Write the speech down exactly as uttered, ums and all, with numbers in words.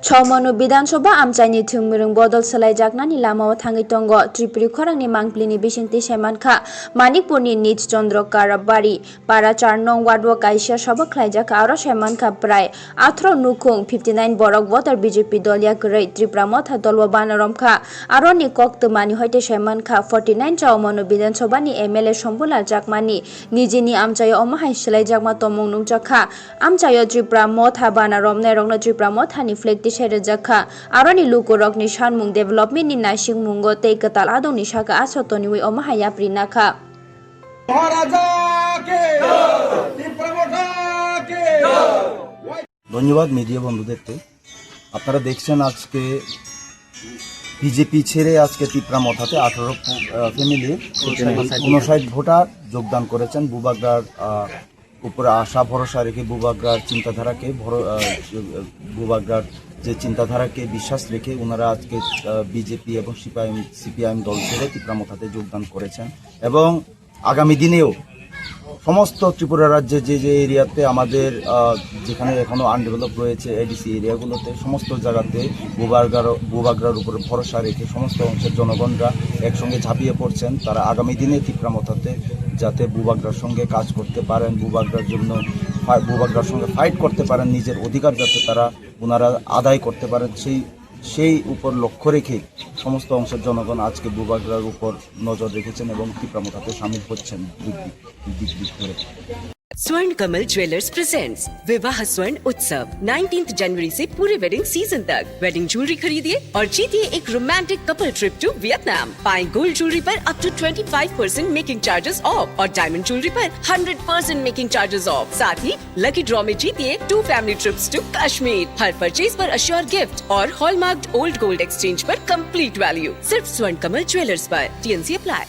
Chomonu Bidhan Sabha amchaini thwngmwrwng bodol swlaijaknani lamao thangwi tongo. Tripuri khorangni mangpilini bisingtwi saimankha Manikpurni Nij Chandra Karabari, para char nong ward o kaisa sabha khlaijakha, aro saimankha prai atharo nukhung fifty nine borok voter B J P dol ya kwrwi Tripura Motha dol o bana romkha. Aroni koktwmani hoite saimankha forty nine Chomonu Bidhan Sabhani M L A Shambhulal Chakmani nijini amchaio omo hai swlaijakma tongmung nukjakha. Amchaio Tripura Motha bana romnairokno Tripura Mothani flag tisai rwjakha. Aroni lukurokni sanmung development ni naisingmungo tei kwtal adongni saka aswk toniwi omo hai yapri nakha. মহারাজা কে তিপ্রা মথা কে ধন্যবাদ মিডিয়া বন্ধুদেরকে। আপনারা দেখছেন আজকে বিজেপি ছেড়ে আজকে তিপ্রা মথাতে আঠারো ফ্যামিলির উনষাট ভোটার যোগদান করেছেন। বুবাগ্রার আহ, উপরে আশা ভরসা রেখে বুবাগ্রার চিন্তাধারাকে ভর-, আহ, বুবাগ্রার যে চিন্তাধারাকে বিশ্বাস রেখে ওনারা আজকে বিজেপি এবং সিপিআইএম সিপিআইএম দল ছেড়ে তিপ্রা মথাতে যোগদান করেছেন। এবং আগামী দিনেও সমস্ত ত্রিপুরা রাজ্যে যে যে এরিয়াতে আমাদের আহ, যেখানে এখনো আনডেভেলপ রয়েছে এডিসি এরিয়াগুলোতে সমস্ত জায়গাতে বুবাগ্রার বুবাগ্রার উপরে ভরসা রেখে সমস্ত অংশের জনগণরা একসঙ্গে ঝাঁপিয়ে পড়ছেন। তারা আগামী দিনে তিপ্রা মথাতে যাতে বুবাগ্রার সঙ্গে কাজ করতে পারেন, বুবাগ্রার জন্য ফা- বুবাগ্রার সঙ্গে ফাইট করতে পারেন, নিজের অধিকার যাতে তারা ওনারা আদায় করতে পারেন, সেই সেই উপর লক্ষ্য রেখে সমস্ত অংশের জনগণ আজকে বুবাগ্রার উপর নজর রেখেছেন এবং তিপ্রা মথাতে সামিল হচ্ছেন দিক দিক দিক দিক করে। स्वर्ण कमल ज्वेलर्स प्रेजेंट्स विवाह स्वर्ण उत्सव नाइनटीन्थ जनवरी से पूरे वेडिंग सीजन तक। वेडिंग ज्वेलरी खरीदिए और जीतिए एक romantic couple trip to Vietnam. पाएं गोल्ड ज्वेलरी पर up to twenty five percent making charges off और डायमंड ज्वेलरी पर hundred percent making charges off. साथ ही लकी ड्रॉ में जीतिए two family trips to Kashmir. हर परचेज पर अश्योर गिफ्ट और हॉलमार्क्ड ओल्ड गोल्ड एक्सचेंज पर कंप्लीट वैल्यू। सिर्फ स्वर्ण कमल ज्वेलर्स पर। TNC apply.